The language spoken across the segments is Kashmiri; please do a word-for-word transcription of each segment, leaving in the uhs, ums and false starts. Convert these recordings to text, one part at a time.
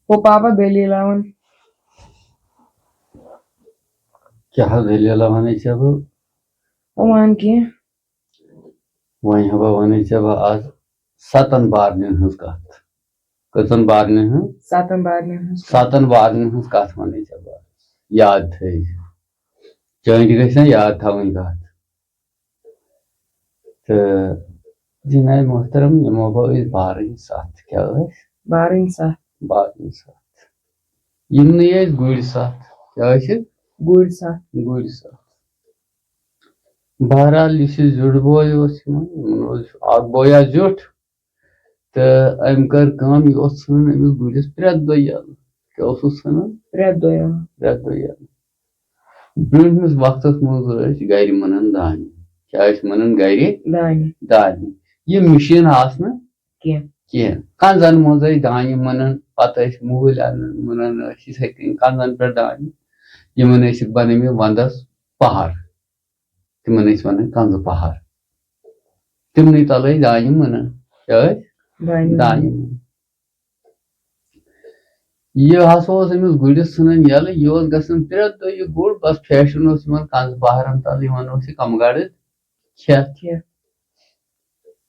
ہُہ پاپا دٔلیٖلہ وَن۔ کیٛاہ حظ دٔلیٖلہ وَنَے ژےٚ بہٕ؟ وَن کینٛہہ۔ وۄنۍ ہا بہٕ وَنَے ژےٚ بہٕ آز سَتَن بارنٮ۪ن ہٕنٛز کَتھ۔ کٔژَن بارنٮ۪ن ہٕنٛز؟ سَتَن بارنٮ۪ن ہٕنٛز۔ سَتَن بارنٮ۪ن ہٕنٛز کَتھ وَنَے ژےٚ بہٕ آز۔ یاد تھٲیِو۔ چٲنۍ تہِ گژھِ نا یاد تھاوٕنۍ کَتھ۔ تہٕ جناب محترم، یِمو بہٕ أسۍ بارٕنۍ ستھ۔ کیٛاہ ٲسۍ؟ بارٕنۍ ستھ۔ بارٕنۍ ستھ۔ یِمنٕے ٲسۍ گُرۍ ستھ۔ کیٛاہ ٲسۍ؟ گُرۍ ستھ۔ گُرۍ ستھ۔ بہرحال، یُس یہِ زیُٹھ بوے اوس یِمن، یِمن اوس اکھ بویا زیُٹھ۔ تہٕ أمۍ کٔر کٲم، یہِ اوس ژھٕنان أمِس گُرِس پرٛٮ۪تھ دۄہ یَلہٕ۔ کیٛاہ اوسُس ژھٕنان؟ پرٛٮ۪تھ دۄہ یَلہٕ۔ پرٛٮ۪تھ دۄہ یَلہٕ۔ برٛونٛٹھمِس وقتَس منٛز ٲسۍ گَرِ مُنان دانہِ۔ کیٛاہ ٲسۍ مُنان گَرِ؟ دانہِ۔ دانہِ۔ یہِ مِشیٖن آسہٕ نہٕ کینٛہہ۔ کینٛہہ۔ کَنزَن منٛز ٲسۍ دانہِ مُنان، پَتہٕ ٲسۍ مُہٕلۍ اَنان، مُنان ٲسۍ یِتھَے کٔنۍ کَنزَن پٮ۪ٹھ دانہِ۔ یِمَن ٲسِکھ بَنٲومٕتۍ وَنٛدَس پَہَر۔ تِمَن ٲسۍ وَنان کَنزٕ پَہَر۔ تِمنٕے تَل ٲسۍ دانہِ مُنان۔ کیٛاہ ٲسۍ؟ دانہِ۔ دانہِ مُنان۔ یہِ ہسا اوس أمِس گُرِس ژھٕنان یَلہٕ، یہِ اوس گژھان پرٛٮ۪تھ دۄہ یہِ گُر، بَس فیشن اوس یِمَن کَنزٕ پَہرَن تَل، یِوان اوس یہِ کَمہٕ گاڈٕ کھٮ۪تھ۔ کھٮ۪تھ۔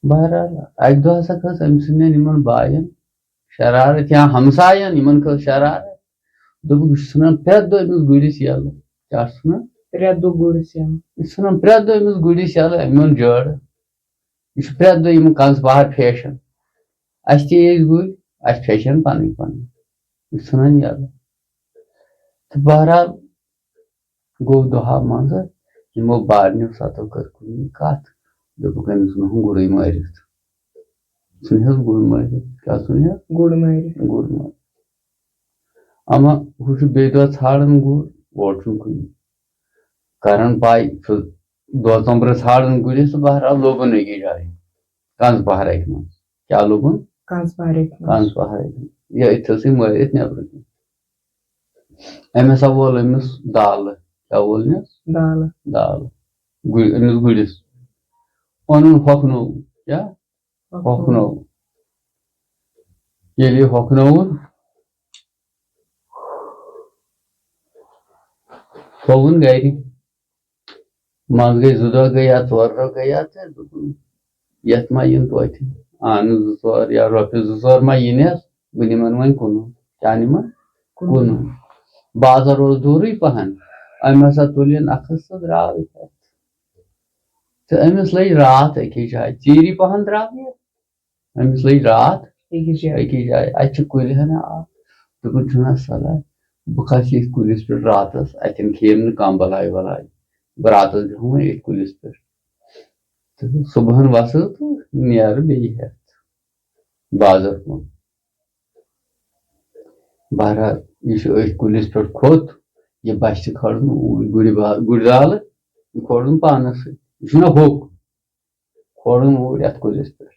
بہرحال، اَکہِ دۄہ ہسا کھٔژ أمۍ سٕنٛدٮ۪ن یِمَن باین شرارت یا ہمساین، یِمَن کھٔژ شرارت۔ دوٚپُکھ، "یہِ چھُ ژھٕنان پرٛٮ۪تھ دۄہ أمِس گُرِس یَلہٕ۔" کیٛاہ چھُ ژھٕنان؟ پرٛٮ۪تھ دۄہ گُرِس یَلہٕ۔ یہِ چھُ ژھٕنان پرٛٮ۪تھ دۄہ أمِس گُرِس یَلہٕ، أمۍ اوٚن جٲڑ۔ یہِ چھُ پرٛٮ۪تھ دۄہ یِم کَنزٕ پَہَر فیشن۔ اَسہِ تہِ ٲسۍ گُرۍ، اَسہِ فیشن پَنٕنۍ پَنٕنۍ۔ یہِ چھُ ژھٕنان یَلہٕ۔ تہٕ بہرحال، گوٚو دۄہا منٛزٕ یِمو بارنیو سَتو کٔر کُنی کَتھ، دوٚپُکھ، "أمِس ژھٕنہون گُرٕے مٲرِتھ۔ ژھٕنہِ حظ گُر مٲرِتھ۔" کیٛاہ ژھٕنہِ حظ؟ گُر مٲرِتھ۔ گُر مٲرِتھ۔ اما ہُہ چھُ بیٚیہِ دۄہ ژھانٛڈان گُر، اورٕ چھُنہٕ کُنہِ۔ کران پاے، چھُ دۄہ ژۄمبرٕ ژھانٛڈان گُرِس تہٕ بہرحال لوٚبُن أکِس جایہِ۔ کنٛز پہرَے منٛز۔ کیٛاہ لوٚبُن؟ کنٛز پہرَے منٛز۔ کنٛز پہرَے منٛز۔ یہِ أتھۍ تھٲو سٕے مٲرِتھ نیٚبرٕ کِنۍ۔ أمۍ ہسا وول أمِس دالہٕ۔ کیٛاہ وول أمِس؟ دالہٕ۔ دالہٕ۔ گُرِ-، أمِس گُرِس۔ اوٚنُن ہۄکھنووُن۔ کیٛاہ؟ ہۄکھنووُن۔ ہۄکھنووُن۔ ییٚلہِ یہِ ہۄکھنووُن، تھووُن گرِ۔ منٛزٕ گٔے زٕ دۄہ گٔے یا ژور دۄہ گٔے یا تہٕ دوٚپُن، "یَتھ ما یِن توتہِ آنہٕ زٕ ژور یا رۄپیہِ زٕ ژور ما یِنَس، بہٕ نِمَن وۄنۍ کُنُن۔" کیٛاہ نِمَن؟ کُنُن۔ کُنُن۔ بازر اوس دوٗرٕے پہن، أمۍ ہسا تُل یہِ نَکھٕ تہٕ درٛاو یِتھَے۔ تہٕ أمِس لٔج راتھ أکِس جایہِ، ژیٖری پہن درٛاو یہِ۔ أمِس لٔج راتھ أکِس جایہِ۔ أکِس جایہِ۔ اَتہِ چھِ کُلۍ ہنا اکھ۔ دوٚپُن، "چھُنہ صلاح، بہٕ کھسہٕ ییٚتھۍ کُلِس پٮ۪ٹھ راتَس، اَتٮ۪ن کھیٚیَم نہٕ کانٛہہ بَلاے وَلاے۔ بہٕ راتَس بیٚہمہٕ وۄنۍ ییٚتھۍ کُلِس پٮ۪ٹھ۔ تہٕ صُبحَن وَسہٕ تہٕ نیرٕ بیٚیہِ ہٮ۪تھ بازر کُن۔" بہرحال، یہِ چھُ أتھۍ کُلِس پٮ۪ٹھ کھوٚت، یہِ بَچھِ تہِ کھٲرٕن اوٗرۍ گُرِ با-، گُرۍ دالہٕ، یہِ کھولُن پانَس سۭتۍ۔ یہِ چھُنہ ہوٚکھ۔ کھولُن اوٗرۍ اَتھ کُلِس پٮ۪ٹھ۔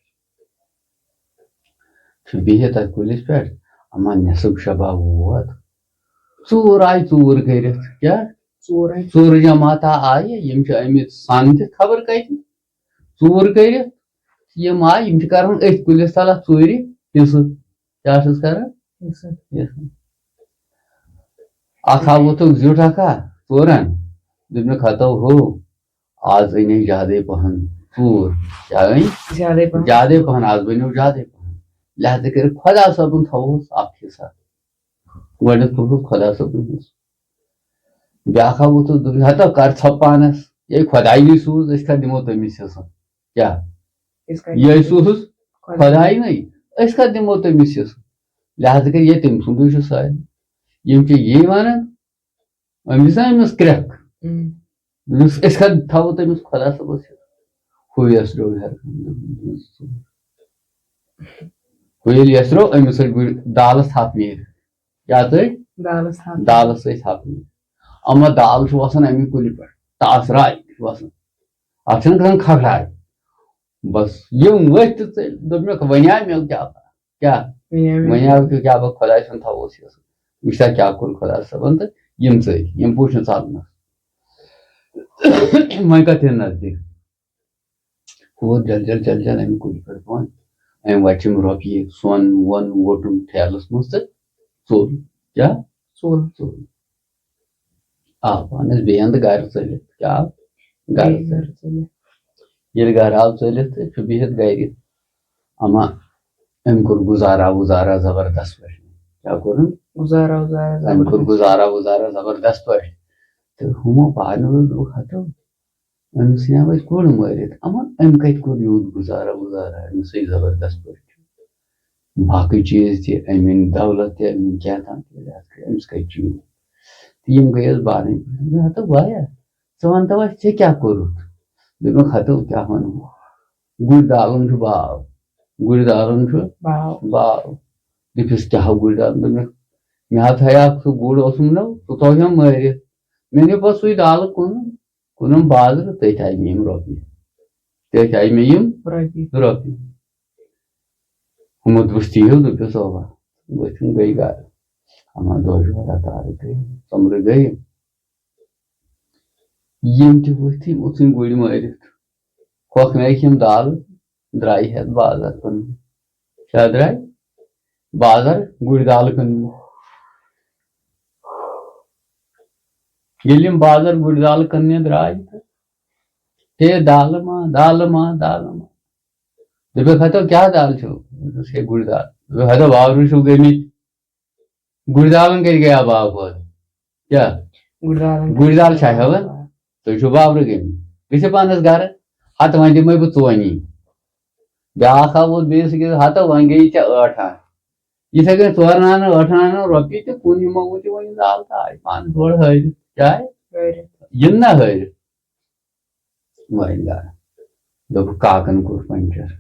چھُ بِہِتھ اَتھ کُلِس پٮ۪ٹھ، اَما نٮ۪صٕب شبا ووت۔ ژوٗر آیہِ ژوٗر کٔرِتھ۔ کیٛاہ؟ ژوٗر آیہِ۔ ژوٗرٕ جماعتا آیہِ، یِم چھِ آمٕتۍ سَن دِتھ خبر کَتہِ۔ ژوٗر کٔرِتھ یِم آیہِ، یِم چھِ کَران أتھۍ کُلِس تَل اَتھ ژوٗرِ حِصہٕ۔ کیٛاہ چھِس کَران؟ حِصہٕ۔ حِصہٕ۔ اَکھ ہا ووٚتھُکھ زیُٹھ اَکھ ہا ژوٗرَن۔ دوٚپمَکھ، "ہَتو ہو، آز أنۍ أسۍ زیادَے پَہَن ژوٗر۔" کیٛاہ أنۍ؟ زیادَے پَہَن۔ زیادَے پَہَن، آز بَنیو زیادَے پَہَن۔ لہذا کٔرِتھ خۄدا صٲبُن تھاوہوس اَکھ حِصہ۔ گۄڈٕنٮ۪تھ تُلہوس خۄدا صٲبُن حِصہٕ۔ بیٛاکھ ہا ووٚتھُس، دوٚپُن، "ہَتو کَر ژھۄپ پانَس، یے خۄداے یی سوٗز، أسۍ کَتھ دِمو تٔمِس حِصہٕ؟" کیٛاہ؟ أسۍ کَتہِ یے دِمو؟ سوٗزُس خۄداے۔ خۄداے نٕے، أسۍ کَتھ دِمو تٔمِس حِصہٕ؟ لہذا کٔرِتھ یے تٔمۍ سُنٛدُے چھُ سارِ۔ یِم چھِ یی وَنان، أمِس نا أمِس کرٛٮ۪کھ۔ اۭں۔ أمِس، أسۍ کَتھ تھاوو تٔمِس خۄدا صٲبَس حِصہٕ؟ ہُہ یَسرو ہٮ۪رٕ کَنہِ۔ ہُہ ییٚلہِ یَسرو، أمِس سۭتۍ گُرۍ دالَس تھَپھ نیرِ۔ کیٛاہ تہٕ؟ دالَس تھَپھ۔ دالَس سۭتۍ تھَپھ نیرِ۔ اَما دال چھُ وَسان اَمی کُلہِ پٮ۪ٹھ۔ ٹاسراے چھُ وَسان۔ اَتھ چھَنہٕ گژھان کھکھراے۔ بَس، یِم ؤتھۍ تہٕ ژٔلۍ۔ دوٚپمَکھ، "وۄنۍ آے مےٚ کیٛاہ پَتہ؟" کیٛاہ؟ وۄنۍ آے مےٚ وۄنۍ آو کیٛاہ پَتہ خۄداے سُنٛد تھاووس یَژھُن۔ وٕچھ سا کیٛاہ کوٚر خۄدا صٲبَن تہٕ یِم ژٔلۍ، یِم پوٗژۍ نہٕ ژَلنَس۔ وۄنۍ کَتھ یِن نزدیٖک؟ ووت جل جل جل جل اَمہِ کُلہِ پٮ۪ٹھ بۄن۔ أمۍ وَچہِ یِم رۄپیہِ، سۄن وۄن ووٚٹُن ٹھیلَس منٛز تہٕ ژوٚل۔ کیٛاہ؟ ژوٚل۔ ژوٚل۔ آو پانَس بیٚیہِ اَنٛدٕ گَرٕ ژٔلِتھ۔ کیٛاہ آو؟ گَرٕ بیٚیہِ گَرٕ ژٔلِتھ۔ ژٔلِتھ۔ ییٚلہِ گَرٕ آو ژٔلِتھ تہٕ چھُ بِہِتھ گَرِ۔ اَما أمۍ کوٚر گُزارا وُزارا زبردست پٲٹھۍ۔ کیٛاہ کوٚرُن؟ گُزارا وُزارا أمۍ کوٚر زبردست۔ گُزارا وُزارا زبردست پٲٹھۍ۔ تہٕ ہُمو پانہٕ ؤنۍ دوٚپُکھ، ہَتو، أمِس ژھٕنیٛاو اَسہِ گُر مٲرِتھ، اَما أمۍ کَتہِ کوٚر یوٗت گُزارا وُزارا؟ أمِس ہے زبردست پٲٹھۍ چھُ باقٕے چیٖز تہِ، أمۍ أنۍ دولت تہِ، أمۍ أنۍ کیٛاہ تام تہِ، أمِس کَتہِ چھُ یوٗت؟ تہٕ یِم گٔیَس بارٕنۍ، مےٚ ہَتو وایا، ژٕ وَن تو اَسہِ، ژےٚ کیٛاہ کوٚرُتھ؟ دوٚپُکھ، ہَتو کیٛاہ وَنہٕ بہٕ، گُرۍ دالُن چھُ باو، گُرۍ دالُن چھُ باو۔ باو۔ دوٚپُس، کیٛاہ ہو گُرۍ دالُن؟ دوٚپمَس، مےٚ ہا تھایاکھ سُہ گُر اوسُم نہ، سُہ تھوو مےٚ مٲرِتھ۔ مےٚ نیوٗ پَتہٕ سُے دالہٕ کٕنُن۔ کٕنُم بازرٕ، تٔتھۍ آیہِ مےٚ یِم رۄپیہِ۔ تٔتھۍ آیہِ مےٚ یِم رۄپیہِ۔ رۄپیہِ۔ ہُمو دوٚپُس، "تی ہیوٗ؟" دوٚپُس، "اَوا۔" ؤتھۍ یِم گٔے گرٕ۔ اَما دۄہ جورا تارٕ گٔے، ژۄمرٕ گٔے۔ یِم تہِ ؤتھۍ، یِمو ژھٕنۍ گُرۍ مٲرِتھ۔ ہۄکھنٲیِکھ یِم دالہٕ، درٛایہِ ہٮ۪تھ بازر کُن۔ کیٛاہ درٛاے؟ بازر گُرۍ دالہٕ کٕننہِ۔ ییٚلہِ یِم بازر گُرۍ دالہٕ کٕننہِ درٛاے تہٕ ہے دالہٕ ما، دالہٕ ما، دالہٕ ما۔ دوٚپُکھ، "ہتو کیٛاہ دالہٕ چھِو؟" دوٚپُس، "ہے گُرۍ دالہٕ۔" دوٚپُکھ، "ہتو وارٕ چھِو گٔمٕتۍ۔ گُرۍ دالن کتہِ گٔیو باو پٲدٕ؟ کیٛاہ؟ گُرۍ دالن گُرۍ دال چھا ہٮ۪وان؟ تُہۍ چھِو بابرٕ گٔمٕتۍ۔ گٔژھِو پانس گرٕ۔ ہتہٕ وۄنۍ دِمے بہٕ ژونی۔ بیٛاکھ ہا ووت بیٚیِس أکِس، ہتہٕ وۄنۍ گٔیی ژےٚ ٲٹھ آنہٕ۔ یِتھے کٔنۍ ژورن آنن، ٲٹھن آنن رۄپیہِ تہِ، کُن یِمو وۄنۍ یہِ دال تہٕ آیہِ پانس گۄڈٕ ہٲرِتھ۔ کیٛاہ آیہِ؟ ہٲرِتھ۔ یِن نا ہٲرِتھ۔ وۄنۍ گرٕ۔ دوٚپُکھ، "کاکن کوٚر پنچر۔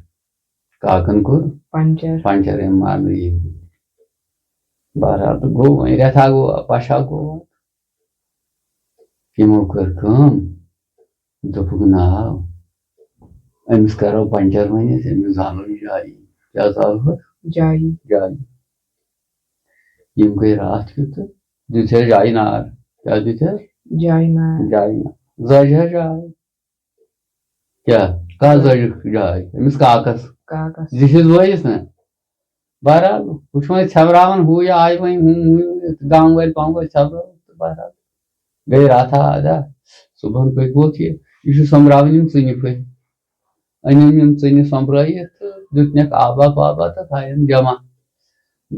کاکن کوٚر پنچر۔ پنچر، أمۍ مارنہٕ یہِ۔ بہرحال، تہٕ گوٚو وۄنۍ رٮ۪تھا گوٚو، پشا گوٚو۔" یِمو کٔر کٲم، دوٚپُکھ، "نا، أمِس کرو پنچر ؤنِتھ، أمِس زالو جایی۔" کیٛاہ زالہوس؟ جایی۔ جایی۔ یِم گٔے راتھ کیُتھ تہٕ دیُت ہس جایہِ نار۔ کیٛاہ دیُت ہس؟ جایہِ نار۔ جایہِ نار۔ زٲج ہس جاے۔ کیٛاہ؟ کَس زٲجِکھ جاے؟ أمِس کاکَس۔ کاکَس۔ زِٹھِس بٲیِس نا؟ بہرحال، وٕچھ وۄنۍ ژھٮ۪وراوان ہُہ یہِ آیہِ وۄنۍ ہُم ہُم گامہٕ وٲلۍ پامہٕ وٲلۍ ژھٮ۪وراوان تہٕ بہرحال گٔے راتھا اَدا۔ صُبحن پٔکۍ ووت یہِ، یہِ چھُ سۄمبراوان یِم ژٕنہِ پھٔلۍ۔ أنِم یِم ژٕنہِ سۄمبرٲیِتھ تہٕ دیُتنَکھ آبا پابا تہٕ تھایَن جمع۔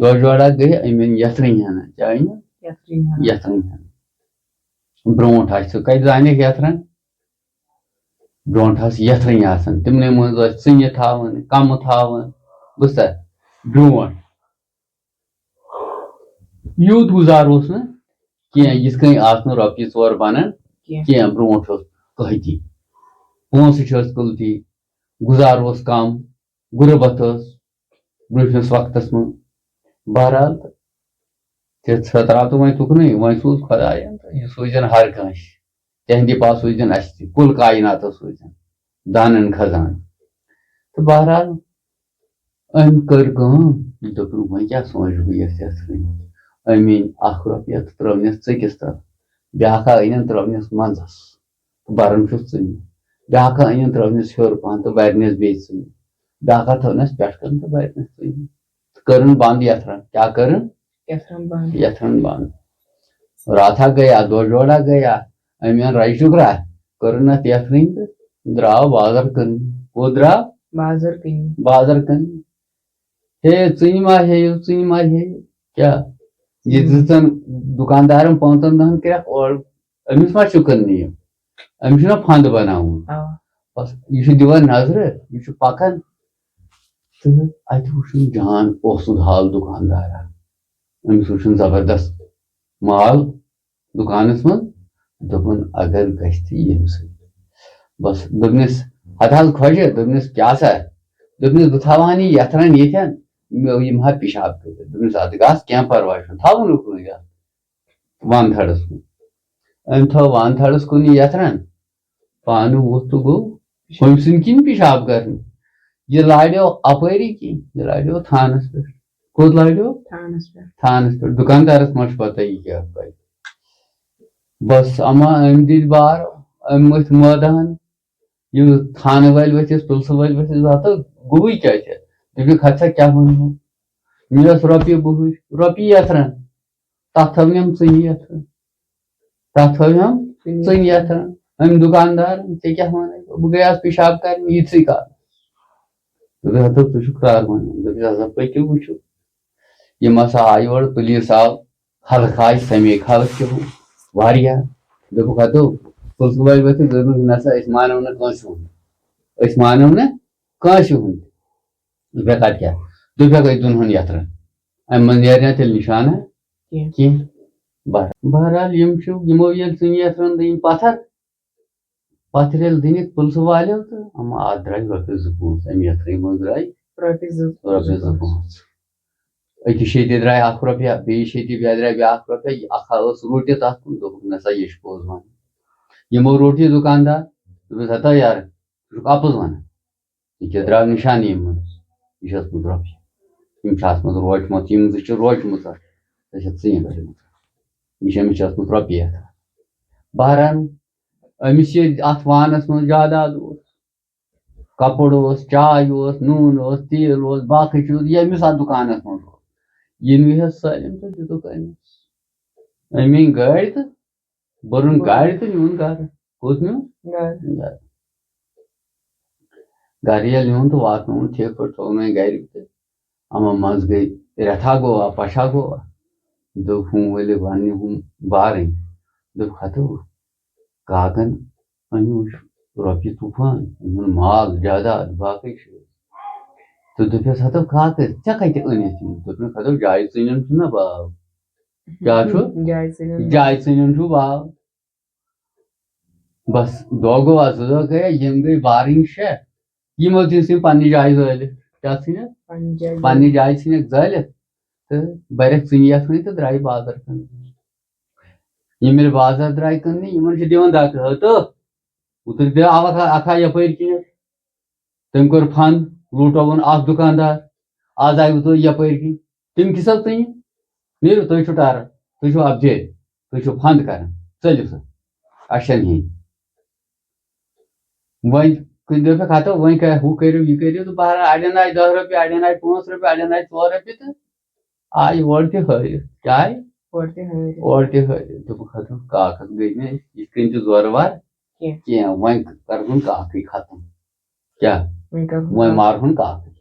دۄہ جوڑا گٔے أمۍ أنۍ یَتھ رٔنۍ ہنا۔ کیٛاہ أنِم؟ یَتھ رٔنۍ ہنا۔ یَتھ رٔنۍ ہنا۔ برونٛٹھ آسہِ سُہ کَتہِ زانٮ۪کھ یَتھ رٔنۍ؟ برونٛٹھ آسہٕ یَتھ رٔنۍ آسان، تِمنٕے منٛز ٲسۍ ژٕنہِ تھاوان، کَمہٕ تھاوان، بوٗزتھا؟ برونٛٹھ۔ یوٗت گُزار اوس نہٕ کینٛہہ، یِتھ کٔنۍ آسہٕ نہٕ رۄپیہِ ژور بَنان کینٛہہ۔ کینٛہہ۔ برونٛٹھ اوس قحطی، پونٛسہٕ چھِ ٲسۍ قۭمتی، گُزار اوس کَم، غُربت ٲس برونٛٹھمِس وقتَس منٛز۔ بہرحال، تہٕ تہِ ژھٕتراو تہٕ وۄنۍ تُکنُے، وۄنۍ سوٗز خۄدایَن تہٕ یہِ سوٗزِن ہر کٲنٛسہِ۔ تِہنٛدِ پاسہٕ سوٗزِن اَسہِ تہِ، کُل کایناتَس سوٗزِن دانَن خزان۔ تہٕ بہرحال، أمۍ کٔر کٲم، دوٚپُن، "وۄنۍ کیٛاہ سونٛچہٕ بہٕ یَتھ یَتھ رٔنِتھ؟" أمۍ أنۍ اَکھ رۄپیہِ تہٕ ترٛٲونَس ژٔکِس تَل، بیٛاکھ اَکھ أنِن ترٛٲونَس منٛزَس تہٕ بَران چھُس ژٕنہِ، بیٛاکھ اَکھ أنِن ترٛٲونَس ہیوٚر پَہَن تہٕ بَرنَس بیٚیہِ ژٕنہِ، بیٛاکھ اَکھ تھٲونَس پٮ۪ٹھ کَنہِ تہٕ بَرنَس ژٕنہِ۔ تہٕ کٔرٕن بنٛد یَتھ رَن۔ کیٛاہ کٔرٕن؟ یَتھ رَن بنٛد۔ یَتھ رَن بنٛد۔ راتھا گٔیا، دۄہ جوڑا گٔیا، أمۍ اوٚن رَجہِ ٹُکرا، کٔرٕن اَتھ یَتھ رٔنۍ تہٕ درٛاو بازر کٕننہِ۔ کوٚت درٛاو؟ بازر کٕننہِ۔ بازر کٕننہِ۔ ہے، ژٕنہِ ما ہیٚیِو، ژٕنہِ ما ہیٚیِو؟ کیٛاہ؟ یہِ ژٕنہِ۔ دِژٕن دُکاندارَن پانٛژَن دۄہَن کرٛٮ۪کھ اورٕ، أمِس ما چھُ کٕننہِ یِم؟ أمِس چھُنہ پھنٛد بَناوُن؟ اَوا۔ بَس، یہِ چھُ دِوان نظرٕ، یہِ چھُ پَکان۔ تہٕ اَتہِ وٕچھُن جان اوسُد حال دُکاندارا۔ أمِس وٕچھُن زبردست مال دُکانَس منٛز۔ دوٚپُن، "اگر گژھِ تہٕ ییٚمہِ سۭتۍ۔" بَس، دوٚپنَس، "ہَتہٕ حظ خۄجہِ"، دوٚپنَس، "کیٛاہ سا؟" دوٚپنَس، "بہٕ تھاوان یہِ یَتھ رَنٛگ ییٚتھٮ۪ن، مےٚ یِم ہا پِشاب کٔرِتھ۔" دوٚپنَس، "اَدٕ گژھ، کینٛہہ پَرواے چھُنہٕ، تھاوُن اُکنُے یَتھ وان تھڑَس کُن۔" أمۍ تھٲو وان تھڑَس کُن یہِ یَتھ رَنٛگ۔ پانہٕ ووٚتھ تہٕ گوٚو ہُمۍ سٕنٛدۍ کِنۍ پِشاب کرنہِ۔ یہِ لاریو اَپٲری کِنۍ، یہِ لاریو تھانَس پٮ۪ٹھ۔ کوٚت لاریو؟ تھانَس پٮ۪ٹھ۔ تھانَس پٮ۪ٹھ۔ دُکاندارَس ما چھُ پَتہ یہِ کیٛاہ کرِ؟ بَس، اَما أمۍ دِتۍ بار، أمۍ مٔتھۍ مٲدان۔ یہِ تھانہٕ وٲلۍ ؤتھِس، پُلسہٕ وٲلۍ ؤتھِس، ہَتہٕ گوٚوُے کیٛاہ چھِ؟ دوٚپُکھ، "ہَتہٕ سا کیٛاہ وَنہٕ بہٕ؟ مےٚ ٲس رۄپیہِ بُہٕج، رۄپیہِ یَتھ رَن۔" تَتھ تھٲونَم ژٕنہِ یَتھ۔ تَتھ تھٲونَم ژٕنہِ یَتھ۔ أمۍ دُکاندارَن، "ژےٚ کیٛاہ وَنَے؟ بہٕ گٔیاس پِشاب کَرنہِ ییٖتسٕے کالَس۔" دوٚپُس، "ہَتو، ژٕ چھُکھ کرٛار وَنان۔" دوٚپُس، "ہَسا پٔکِو وٕچھِو۔" یِم ہسا آے یور، پُلیٖس آو، خلق آے، سَمے خلق چھِ ہُہ واریاہ۔ دوٚپُکھ، "ہَتو، پُلسہٕ وٲلۍ ؤتھِکھ؟" دوٚپُکھ، "نہ سا، أسۍ مانو نہٕ کٲنٛسہِ ہُنٛد، أسۍ مانو نہٕ کٲنٛسہِ ہُنٛد۔" دوٚپُکھ، "اَدٕ کیٛاہ؟" دوٚپُکھ، "اَسہِ دۄنوٕنی یَتھ رَن، اَمہِ منٛز نیرِ نہ تیٚلہِ نِشانہ کینٛہہ۔" بہر-، بہرحال، یِم چھِ، یِمو ییٚلہِ ژٕنہِ یَتھ رَن، دٔیِم پَتھر، پَتھر ییٚلہِ دٕنِکھ پُلسہٕ والیو تہٕ اَما اَتھ درٛاے رۄپیَس زٕ پانٛژھ، اَمہِ یَتھ رَنہِ منٛز درٛاے رۄپیہِ زٕ رۄپیَس زٕ پانٛژھ۔ أکِس شیٚتہِ درٛاے اَکھ رۄپیہِ، بیٚیِس شیٚتہِ بیٚیہِ درٛاے بیٛاکھ رۄپیہِ، یہِ اَکھ ہا ٲس روٚٹِتھ اَتھ کُن، دوٚپُکھ، "نہ سا، یہِ چھُ پوٚز وَنان۔" یِمو روٚٹ یہِ دُکاندار، دوٚپُس، "ہتا یارٕ، ژٕ چھُکھ اَپُز وَنان، یہِ کیٛاہ درٛاو نِشانی منٛز؟ یہِ چھِ ٲسمٕژ رۄپیہِ، یِم چھِ اَتھ منٛز روچمَژٕ، یِم زٕ چھِ روچمٕژ اَتھ، ژےٚ چھَتھ ژٕے بٔرمٕژ، یہِ چھِ أمِس چھِ ٲسمٕژ رۄپیہِ یَتھ۔" بہرحال، أمِس ییٚلہِ اَتھ وانَس منٛز جاداد اوس، کَپُر اوس، چاے اوس، نوٗن اوس، تیٖل اوس، باقٕے چیٖز، ییٚمِس اَتھ دُکانَس منٛز اوس، یہِ نیوٗہَس سٲلِم تہٕ دِتُکھ أمِس۔ أمۍ أنۍ گٲڑۍ تہٕ بوٚرُن گاڑِ تہٕ نیوٗن گرٕ۔ کوٚت نیوٗن؟ گرٕ۔ گرٕ۔ گرٕ ییٚلہِ نیوٗن تہٕ واتنووُن ٹھیٖک پٲٹھۍ، تھوٚونَے گرِ تہٕ اَما منٛزٕ گٔے رٮ۪تھا گوٚوا، پَشا گوٚوا۔ دوٚپ، "ہُم ؤلِو وَننہِ ہُم بارٕنۍ۔" دوٚپ، "ہَتو، کاکَن أنِو رۄپیہِ طوٗفان، أنِن مال جاداد، باقٕے چیٖز۔" تہٕ دوٚپُس، "ہَتو کاکہٕ، ژےٚ کَتہِ أنِتھ یِم؟" دوٚپُن، "ہَتو، جایہِ ژٲنِن چھُنہ باو۔" کیٛاہ چھُ؟ جایہِ ژٲنِن۔ جایہِ ژٲنِن چھُ باو۔ بس، دۄہ گوٚو آز، زٕ دۄہ گٔے، یِم گٔے بارٕنۍ شےٚ۔ یِمو تہِ ژھٕنۍ پننہِ جایہِ زٲلِتھ۔ کیٛاہ ژھٕنِکھ؟ پننہِ جایہِ پننہِ زٲلِتھ۔ جایہِ ژھٕنِکھ زٲلِتھ۔ تہٕ بَرٮ۪کھ ژٕنہِ یَتھ وۄنۍ تہٕ درٛایہِ بازر کُن۔ یِم ییٚلہِ بازر درٛاے کٕننہِ، یِمن چھِ دِوان دَکہٕ، "ہتہٕ، اوترٕ تہِ آو اکھ، اکھ آو یَپٲرۍ کِنٮ۪تھ۔ تٔمۍ کوٚر فن، لوٗٹووُن اکھ دُکاندار، آز آیوٕ تُہۍ یَپٲرۍ کِنۍ۔" تٔمۍ کِس حظ ژٕنہِ؟ نیٖرِو، تُہۍ چھِو ٹاران، تُہۍ چھِو اَپجٲرۍ، تُہۍ چھِو فنٛد کران، ژٔلِو سا، اَسہِ چھَنہٕ ہیٚنۍ۔ وۄنۍ کُنہِ دۄہ پٮ۪ٹھ ہَتو، وۄنۍ کیٛاہ، ہُہ کٔرِو، یہِ کٔرِو، تہٕ بہرحال اَڑٮ۪ن آیہِ دَہ رۄپیہِ، اَڑٮ۪ن آیہِ پانٛژھ رۄپیہِ، اَڑٮ۪ن آیہِ ژور رۄپیہِ، تہٕ آیہِ اورٕ تہِ ہٲرِتھ۔ کیٛاہ آیہِ؟ اورٕ تہِ ہٲرِتھ۔ اورٕ تہِ ہٲرِتھ۔ دوٚپُکھ، "ہَتو، کاکَس گٔے نہٕ یِتھ کٔنۍ تہِ زورٕ وار کینٛہہ۔ کینٛہہ، وۄنۍ کَرہون کاکٕے ختم۔" کیٛاہ؟ وۄنۍ کَرہون وۄنۍ کاکٕے۔ مارہون کاکٕے۔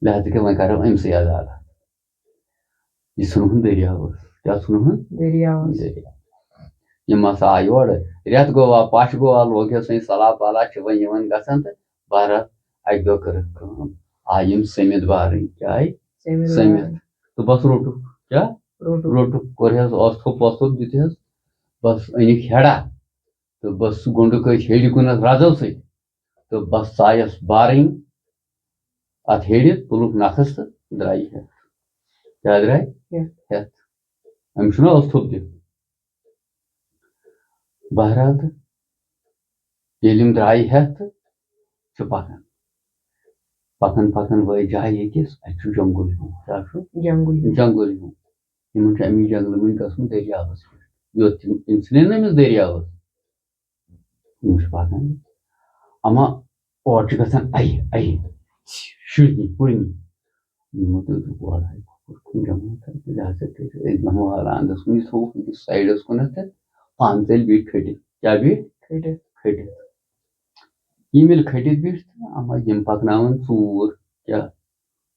لہذا کہِ وۄنۍ کرو أمۍ سٕے عدالت۔ یہِ ژھٕنہون دٔریاوَس۔ کیٛاہ ژھٕنہون؟ دٔریاوَس۔ دٔریاو۔ یِم ہسا آے یورٕ۔ رٮ۪تھ گوٚوا، پَش گوٚوا، لوگ یَس وۄنۍ صلاح پلاح چھِ وۄنۍ یِوان گژھان تہٕ بہرحال اَکہِ دۄہ کٔرٕکھ کٲم۔ آے یِم سٔمِتھ بارٕنۍ۔ کیٛاہ آے؟ سٔمِتھ سٔمِتھ۔ بارٕنۍ۔ تہٕ بَس روٚٹُکھ۔ کیٛاہ؟ روٚٹُکھ۔ روٚٹُکھ۔ کوٚر حظ اوٚستُھپ وۄستُھپ دیُت حظ۔ بَس أنِکھ ہیڑا۔ تہٕ بَس سُہ گوٚنٛڈُک أتھۍ ہیڑِ کُن اَتھ رَزو سۭتۍ۔ تہٕ بَس ژایَس بارٕنۍ اَتھ ہیڑِ، تُلُکھ نَکھَس تہٕ درٛایہِ ہٮ۪تھ۔ کیٛاہ درٛاے؟ ہٮ۪تھ۔ ہٮ۪تھ۔ أمِس چھُنہ اوٚستُھپ دیُت۔ بہرحال تہٕ ییٚلہِ یِم درٛایہِ ہٮ۪تھ تہٕ چھِ پَکان۔ پَکان پَکان وٲتۍ جایہِ أکِس، اَتہِ چھُ جنٛگُل ہیوٗ۔ کیٛاہ چھُ؟ جنٛگُل ہیوٗ۔ جنٛگُل ہیوٗ۔ یِمَن چھُ اَمی جنٛگلہٕ مٔنٛزۍ گژھُن دٔریاوَس پٮ۪ٹھ۔ یوٚت تِم، یِم ژھٕنن أمِس دٔریاوَس۔ یِم چھِ پَکان۔ اَما اورٕ چھِ گژھان اَیہِ، اَیہِ۔ شُرنہِ، پُرنہِ۔ یِمو دوٚپ، "وَلہٕ ہاے، کۄکُر کھیوٚن جماعت، لہذا کٔرِتھ أسۍ بیٚہمو وَرانٛڈَس کُن۔" یہِ تھوٚوُکھ أکِس سایڈَس کُنَتھ تہٕ پانہٕ ژٔلۍ بیٖٹھۍ کھٔٹِتھ۔ کیٛاہ بیٖٹھۍ؟ کھٔٹِتھ۔ کھٔٹِتھ۔ یِم ییٚلہِ کھٔٹِتھ بیٖٹھۍ تہٕ اَما یِم پَکناوَن ژوٗر۔ کیٛاہ؟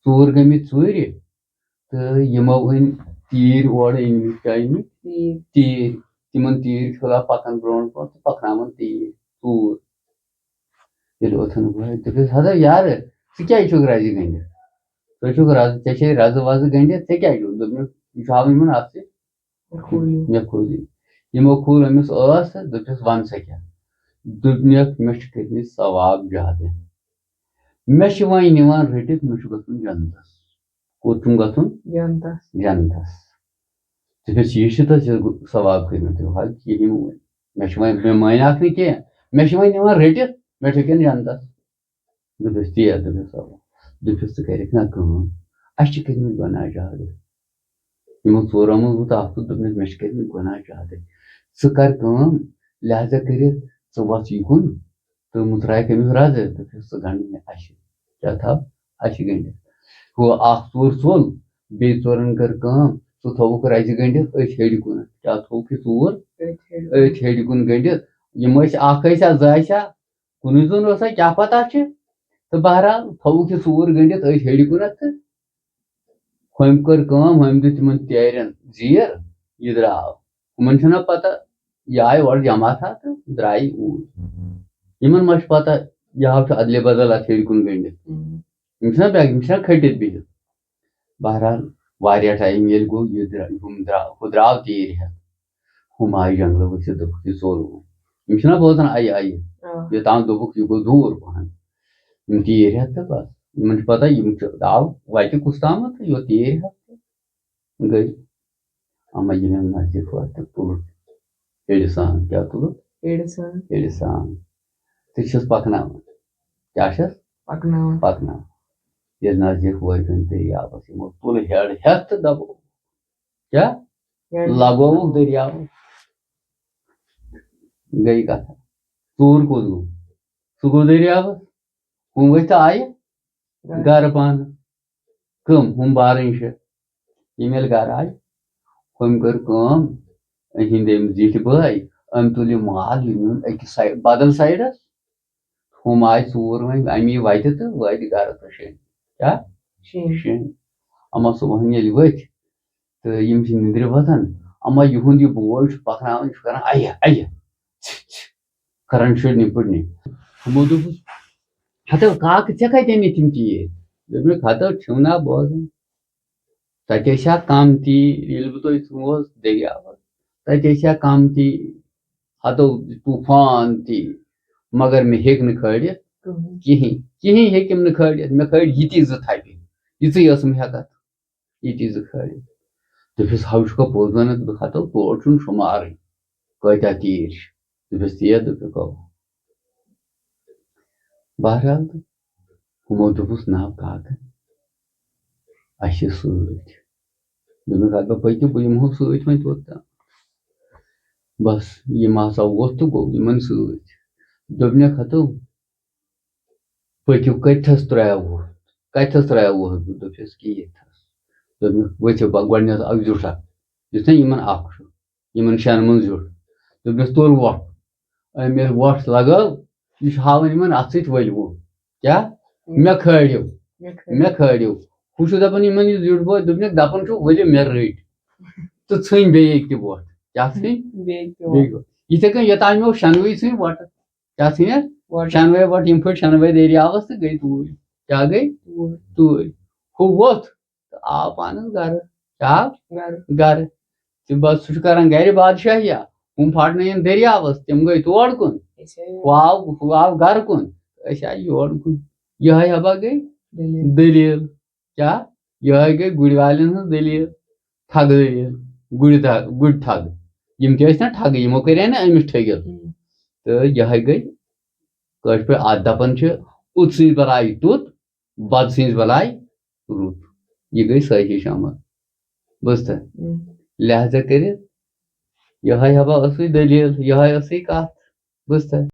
ژوٗر گٔمٕتۍ ژوٗرِ۔ تہٕ یِمو أنۍ تیٖرۍ اورٕ، أنۍمٕتۍ کیٛاہ أنۍمٕتۍ؟ تیٖرۍ۔ تیٖرۍ۔ تِمن تیٖرۍ خلاف پکان برونٛٹھ برونٛٹھ تہٕ پکناوان تیٖرۍ ژوٗر۔ ییٚلہِ اوٚتھن وٲتۍ، دوٚپُس، "ہتا یارٕ، ژٕ کیٛازِ چھُکھ رزِ گٔنٛڈِتھ؟ ژٕ چھُکھ رزٕ، ژےٚ چھے رزٕ وزٕ گٔنٛڈِتھ، ژےٚ کیٛازِ چھُکھ؟" دوٚپنَس، "یہِ چھُ ہاوُن یِمن اَتھٕ سۭتۍ۔" مےٚ کھوٗل یہِ۔ مےٚ کھوٗل یہِ۔ یِمو کھوٗل أمِس ٲس تہٕ دوٚپُس، "وَن سا کیٛاہ؟" دوٚپنَکھ، "مےٚ چھِ کٔرمٕتۍ ثواب زیادٕ۔ مےٚ چھِ وۄنۍ نِوان رٔٹِتھ، مےٚ چھُ گژھُن جنتس۔" کوٚت چھُم گژھُن؟ جنتس۔ جنتس۔ دوٚپُس، "یہِ چھُ تۄہہِ ژےٚ ثواب کٔرمٕتۍ، وَلہٕ کِہیٖنۍ وۄنۍ۔ مےٚ چھُ وۄنۍ، مےٚ مٲنۍ اَکھ نہٕ کینٛہہ۔ مےٚ چھُ وۄنۍ نِوان رٔٹِتھ، مےٚ چھُ ہیٚکن جنتس۔" دوٚپُس، "تی ہا۔" دوٚپُس، "اَوا۔" دوٚپُس، "ژٕ کَرٮ۪کھ نا کٲم؟ اَسہِ چھِ کٔرمٕتۍ گۄناہ زیادٕ۔ یِمو ژورو منٛز ووت اَکھ تہٕ دوٚپنَس، مےٚ چھِ کٔرمٕتۍ گۄناہ زیادٕ۔ ژٕ کَر کٲم، لہذا کٔرِتھ ژٕ وَژھ یہِ کُن تہٕ مُتراوکھ أمِس رَزٕ۔" دوٚپُس، "ژٕ گَنٛڈ مےٚ اَسہِ۔" کیٛاہ تھاو؟ اَسہِ گٔنٛڈِتھ۔ ہُہ اَکھ ژوٗر ژوٚل، بیٚیہِ ژورَن کٔر کٲم، تہٕ تھووُکھ رَزِ گٔنٛڈِتھ أتھۍ ہیٚرِ کُن۔ کیٛاہ تھووُکھ یہِ ژوٗر؟ أتھۍ ہیٚرِ کُن۔ أتھۍ ہیٚرِ کُن گٔنٛڈِتھ۔ یِم ٲسۍ اَکھ ٲسیا زٕ ٲسیا، کُنُے زوٚن اوسا، کیٛاہ پَتہ چھِ؟ تہٕ بہرحال تھووُکھ یہِ ژوٗر گٔنٛڈِتھ أتھۍ ہیٚرِ کُنَتھ تہٕ ہُمۍ کٔر کٲم، ہُمۍ دیُت تِمَن تیرٮ۪ن زیٖر، یہِ درٛاو۔ ہُمَن چھَنہ پَتہ، یہِ آیہِ اورٕ جماعت ہا تہٕ درٛایہِ اوٗرۍ۔ یِمَن ما چھِ پَتہ، یہِ ہاو چھُ اَدلہِ بدل اَتھ ہیٚرِ کُن گٔنٛڈِتھ۔ یِم چھِنہ بے-، یِم چھِنہ کھٔٹِتھ بِہِتھ۔ بہرحال، واریاہ ٹایم ییٚلہِ گوٚو، یہِ درا-، ہُم درا-، ہُہ درٛاو تیٖرۍ ہٮ۪تھ۔ ہُم آیہِ جنٛگلہٕ ؤسِتھ، دوٚپُکھ، "یہِ ژوٚل وۄنۍ۔" یِم چھِنہ بوزان، اَیہِ، اَیہِ۔ آ۔ یوٚتام دوٚپُکھ، "یہِ گوٚو دوٗر پَہَن۔" یِم تیٖرۍ ہٮ۪تھ تہٕ بَس۔ یِمَن چھِ پَتہ، یِم چھِ، آو وَتہِ کُس تامَتھ تہٕ یوٚت تیٖرۍ ہٮ۪تھ تہٕ گٔے۔ اما ییٚلہِ أمۍ نزدیٖک ووت تہٕ تُلُکھ ہیٚرِ سان۔ کیٛاہ تُلُکھ؟ ہیٚرِ سان۔ ہیٚرِ سان۔ تہٕ چھِس پَکناوان۔ کیٛاہ چھِس؟ پَکناوان۔ پَکناوان۔ ییٚلہِ نزدیٖک وٲتۍ وۄنۍ دٔریاوَس، یِمو تُل ہیٚر ہٮ۪تھ تہٕ دَبوو۔ کیٛاہ؟ ہیٚر۔ لَگووُکھ دٔریاوَس۔ گٔے کَتھا۔ ژوٗر کوٚت گوٚو؟ سُہ گوٚو دٔریاوَس۔ ہُم ؤتھۍ تہٕ آیہِ گَرٕ۔ گَرٕ پانہٕ۔ کٕم؟ ہُم بارٕنۍ چھِ۔ یِم ییٚلہِ گَرٕ آیہِ، ہُمۍ کٔر کٲم، أہِنٛدۍ أمۍ زِٹھۍ بٲے، أمۍ تُل یہِ مال، یہِ نیوٗن أکِس سایڈ-، بدل سایڈَس۔ ہُم آیہِ ژوٗر وۄنۍ، اَمی وَتہِ تہٕ وٲتۍ گَرٕ تہٕ شیٚنۍ۔ کیٛاہ؟ شیٚنۍ۔ شیٚنۍ۔ اَما صُبحن ییٚلہِ ؤتھۍ، تہٕ یِم چھِ نِندرِ وۄتھان، اما یِہُنٛد یہِ بوے چھُ پَکناوان، یہِ چھُ کَران، "اَیہِ، اَیہِ"۔ کَران شُرنہِ پُرنہِ۔ ہُمو دوٚپُس، "ہَتو کاکہٕ، ژےٚ کَتہِ أنِتھ تِم تیٖرۍ؟" دوٚپمَکھ، "ہَتو چھِو نا بوزان؟ تَتہِ ٲسۍ ہا کَم تیٖرۍ، ییٚلہِ بہٕ تۄہہِ سوز دٔریاوَس، تَتہِ ٲسۍ ہا کَم تیٖرۍ، ہَتو طوٗفان تیٖرۍ، مگر مےٚ ہیٚکۍ نہٕ کھٲلِتھ کٕہٕنۍ۔ کِہیٖنۍ، کِہیٖنۍ ہیٚکِم نہٕ کھٲلِتھ، مےٚ کھٲلۍ یِتی زٕ تھَپہِ، یِژٕے ٲسٕم ہٮ۪کَتھ۔" یہِ چیٖزٕ کھٲلِتھ۔ دوٚپُس، "ہَو چھُکھا پوٚز وَنان؟" دوٚپُکھ، "ہَتو تور چھُنہٕ شُمارٕے، کۭتیٛاہ تیٖرۍ چھِ۔" دوٚپُس، "تی ہا۔" دوٚپُکھ، "اَوا۔" بہرحال، تہٕ ہُمو دوٚپُس، "نہ کاکہٕ، اَسہِ چھِ سۭتۍ۔" دوٚپُکھ، "اَدٕ پٔکِو، بہٕ یِمہو سۭتۍ وۄنۍ توٚت تام۔" بَس، یِم ہسا ووٚتھ تہٕ گوٚو یِمَن سۭتۍ۔ دوٚپنَکھ، ہَتو، پٔکِو، کَتھَس ترٛایو وُہُتھ؟ کَتھَس ترٛایو وُہُتھ؟ بہٕ دوٚپُس، کہِ ییٚتھَس۔ دوٚپمَکھ، ؤتھِو، بہٕ گۄڈٕنٮ۪تھ اَکھ زیُٹھ اَکھ، یُس نہ یِمَن اَکھ چھُ، یِمَن شٮ۪ن منٛز زیُٹھ۔ دوٚپمَس، تُل وۄٹھ۔ أمۍ ییٚلہِ وۄٹھ لَگٲو، یہِ چھُ ہاوان یِمَن اَتھٕ سۭتۍ ؤلۍ وُن۔ کیٛاہ؟ مےٚ کھٲلِو۔ مےٚ کھٲلِو۔ مےٚ کھٲلِو۔ ہُہ چھُ دَپان یِمَن، یہِ زیُٹھ بوے، دوٚپنَکھ، دَپان چھُ، ؤلِو مےٚ رٔٹۍ۔ تہٕ ژھٕنۍ بیٚیہِ أکۍ تہِ وۄٹھ۔ کیٛاہ ژھٕنۍ؟ بیٚیہِ أکۍ تہِ بیٚیہِ وۄٹھ۔ وۄٹھ۔ یِتھَے کٔنۍ یوٚتام یِمو شٮ۪نوَے ژھٕنۍ وۄٹہٕ۔ کیٛاہ ژھٕنِتھ؟ وۄٹہٕ۔ شٮ۪نوَے وۄٹہٕ، یِم پھٔٹۍ شٮ۪نوَے دٔریاوَس تہٕ گٔے توٗرۍ۔ کیٛاہ گٔے؟ توٗرۍ۔ توٗرۍ۔ ہُہ ووٚتھ تہٕ آو پانَس گَرٕ۔ کیٛاہ آو؟ گَرٕ۔ گَرٕ۔ تہٕ بَس، سُہ چھُ کَران گَرِ بادشاہیا۔ ہُم پھاٹنٲیِن دٔریاوَس، تِم گٔے تور کُن۔ أسۍ آے ہُہ آو، ہُہ آو گَرٕ کُن۔ أسۍ آے یور کُن۔ یِہوٚے ہبا گٔے دٔلیٖل۔ دٔلیٖل۔ کیٛاہ؟ یِہوٚے گٔے گُرۍ والٮ۪ن ہٕنٛز دٔلیٖل۔ ٹھگہٕ دٔلیٖل۔ گُرۍ دَ-، گُرۍ ٹھگ۔ یِم تہِ ٲسۍ نا ٹھگہٕ، یِمو کَرے نا أمِس ٹھٔگِتھ۔ ہُم۔ تہٕ یِہوٚے گٔے کٲشِر پٲٹھۍ اَتھ دَپان چھِ، "اُت سٕنٛزِ بَلایہِ تُت، بَد سٕنٛزِ بَلایہِ رُت۔" یہِ گٔے صحیح شامت۔ بوٗزتھا؟ ہُم۔ لہذا کٔرِتھ یِہوٚے ہبا ٲسٕے دٔلیٖل، یِہوٚے ٲسٕے کَتھ۔ بوٗزتھا؟